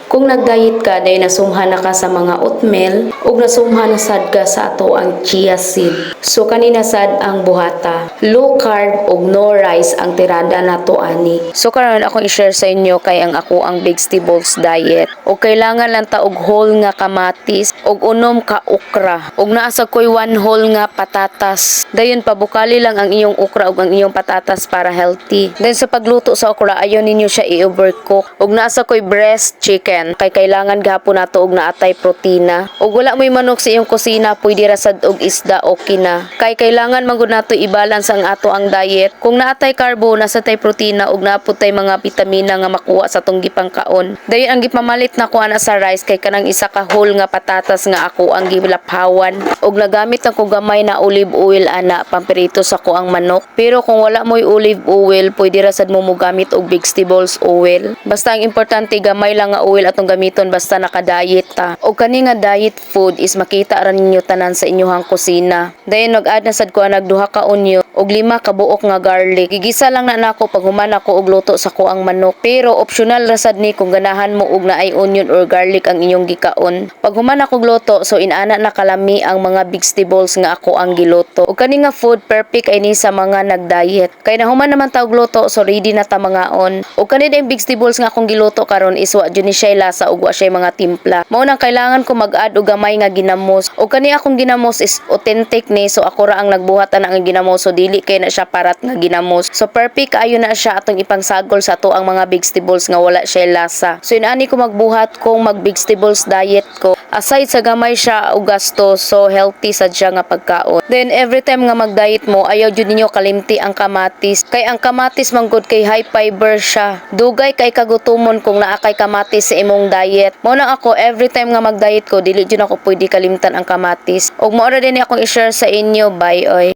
Kung nag-diet ka, day nasumhan na ka sa mga oatmeal ug nasumhan na sad ka sa ato ang chia seed. So kanina sad ang buhata. Low carb ug no rice ang tirada nato ani. So karon, akong i-share sa inyo kay ang ako ang vegetables diet. Og kailangan lang ta og whole nga kamatis ug 6 ka okra. Ug naa sa koy one whole nga patatas. Dayon pabukali lang ang iyong okra ug ang iyong patatas para healthy. Then sa pagluto sa okra, ayo ninyo siya i-overcook. Ug naa sa koy breast chicken kay kailangan gahapon nato og naatay protina. Ug wala mo'y manok sa iyong kusina, pwede ra sad og isda, okay na. Kay kailangan man gud nato i-balance ang ato ang diet. Kung naatay carbo, nasa tay protina ug naa pud tay mga bitamina nga makuha sa atong gipangkaon. Dayon ang gipamalit nako ana sa rice kay kanang isa ka whole nga patatas nga ako ang gilaphawan. Ug nagamit ako gamay na olive oil ana pampirito sa ko ang manok. Pero kung wala mo'y olive oil, pwede ra sad mo mogamit og vegetables oil. Basta ang importante, gamay lang nga oil atong gamiton basta naka-diet ta. Og kani nga diet food is makita ra ninyo tanan sa inyuhang kusina. Dayon nag-add na sad ko nag duha ka onion og lima ka buok nga garlic. Gigisa lang na nako pag human ako og luto sa kuang manok. Pero optional ra sad ni kung ganahan mo og naay onion or garlic ang inyong gikaon. Pag human ako og luto, so inana na kalami ang mga vegetables nga ako ang giluto. Ug kani nga food, perfect ay ni sa mga nag-diet. Kay nahuman naman ta og luto, so ready na ta mangaon. Ug kani dayong vegetables nga akong giluto karon is wa jud ni siya lasa ug wa siya mga timpla. Mao nang kailangan ko mag-add og gamay nga ginamos. Ug kani akong ginamos is authentic ni, so ako ra ang nagbuhat ana ang ginamos, so dili kay na siya parat nga ginamos. So perfect kaayo na siya atong ipangsagol sa ato ang mga vegetables nga wala siya lasa. So inani ko magbuhat kung mag vegetables diet ko. Aside sa gamay siya og gasto, so healthy sad siya nga pagkaon. Then every time nga mag-diet mo, ayaw jud ninyo kalimti ang kamatis. Kay ang kamatis man gud kay high fiber siya. Dugay kay kagutomon kung naa kay kamatis sa imong diet. Mao na ako, every time nga mag-diet ko, dili jud ako pwede kalimtan ang kamatis. Ug mao ra din akong i-share sa inyo. Bye oy.